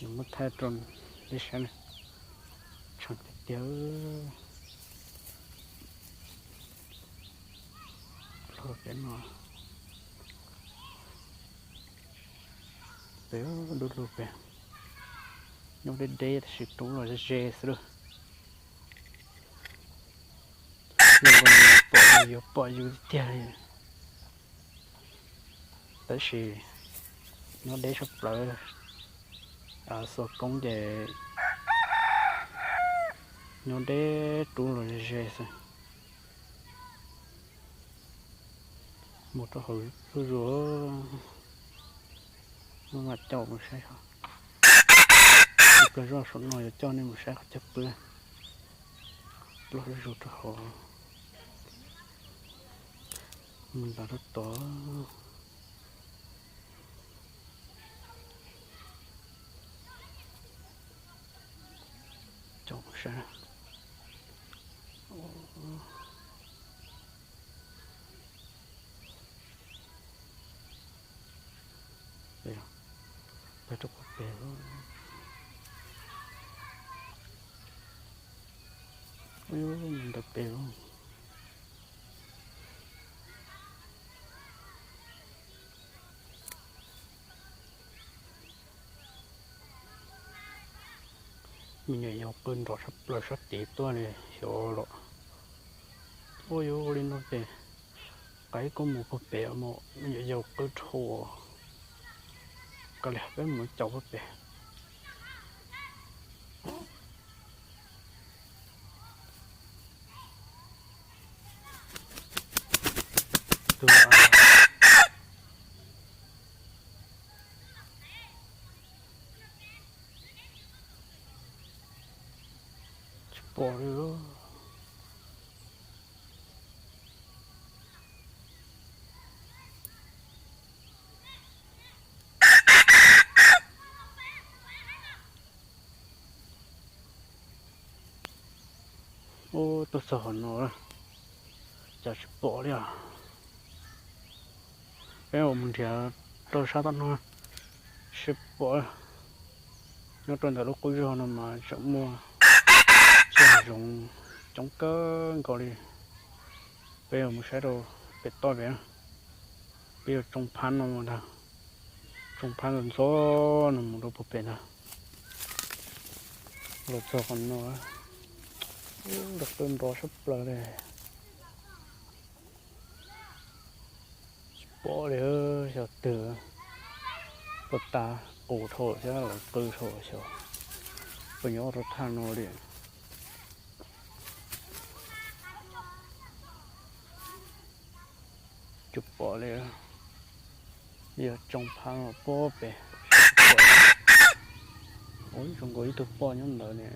Nws muab thaij rau nej saib na, tsheej tiag tiag. Pluag pem no, pem dub lug pem, nyob deb deb tab sis roob los ze ze xwb lauj. Zoo nkaus pom yuav pom yus tiag li. Tab sis nyob deb tshaj plaws, xuas koob ces nyob deb roob los ze ze xwb. Mus rau hauv zuj zus, mam coj mus saib. Ib pliag zoj saum no yuav coj nej mus saib qhov chaw pw. Pluag zuj zus rau hauv, mus nram rau tod. Coj mus saib. Pem, pem rau puag pem, ntawm pem. Me nyuam yaus qw nrov tshaj plaws sab tid tuaj li xyov los. Ua yuav ua li no ces qaib kuj mus puag pem mas me nyuam yaus qw dhau. Kav liam peb mus caum puag pem. Tus tsis pom li. Ub, tuaj txog qhov no, cas tsis pom li os. Peb mus nrhiav rau sab tom no seb pom. Nyob rau ntawm lub qub zog no mas tseem muaj tsiaj zoov coob kawg nkaus li. Peb yuav mus saib rau pem toj pem. Peb yuav tsoo phab no ntag, tsoo phab ntxov ntxov no mus rau puag pem ntag. Los txog qhov no, ub, nrov qw nrov sab plaws li. Tsis pom li, xyov twg, puas tas qus dhau thiab lawv qw dhau xyov puas nyob rau thaj no li. Tsis pom li, yog tsoo phab puag pem. Ub, zoo nkaus ib tug poj nyob ntawd ne.